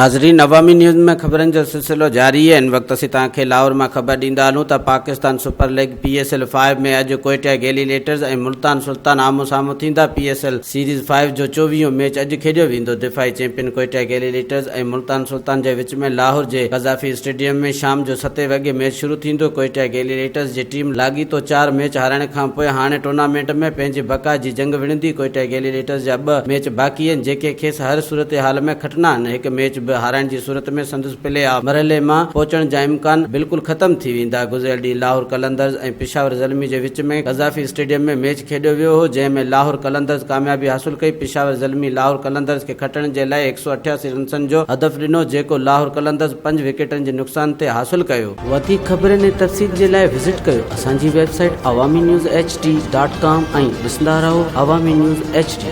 ناظرين عوامي نيوز ۾ خبرن جو سلسلو جاري آهي. هن وقت اسين توهان کي لاهور مان خبر ڏيندا هلون ته Pakistan super league, P S L, five ۾ اڄ ڪوئٽيا گيليليٽرز ۽ ملتان سلطان آمهون سامهون ٿيندا. P S L series five جو چوويهون ميچ اڄ کيڏيو ويندو. دفاعي چيمپيئن ڪوئٽيا گيليليٽرز ۽ ملتان سلطان جي وچ ۾ لاهور جي قذافي اسٽيڊيم ۾ شام جو ستين وڳي ميچ شروع ٿيندو. ڪوئٽيا گيليليٽرز جي ٽيم لاڳيتو چار ميچ هارائڻ کانپوء هاڻي ٽورنامينٽ ۾ پنهنجي بقا جي جنگ وڙهندي. ڪوئٽيا گيليليٽرز جا ٻه ميچ باقي آهن جيڪي کيس هر صورتحال ۾ کٽڻا آهن، هڪ ميچ به هارائڻ جي صورت ۾ سندس پلي آف مرحلي مان پهچڻ جا امڪان بلڪل ختم ٿي ويندا. گذريل ڏينهن لاهور قلندرز ۽ پشاور زلمي جي وچ ۾ قذافي اسٽيڊيم ۾ ميچ کيڏيو ويو هو، جنهن ۾ لاهور قلندرز ڪاميابي حاصل ڪئي. پشاور زلمي لاهور قلندرز کي کٽڻ جي لاء 188 رنسن جو هدف ڏنو، جيڪو لاهور قلندرز پنج وڪيٽن جي نقصان تي حاصل ڪيو. وڌيڪ خبرن ۽ تفصيل جي لاء وزٽ ڪيو اسان جي website Awami news H D dot com ۽ ڏسندا رهو عوامي نيوز ايڇ ڊي.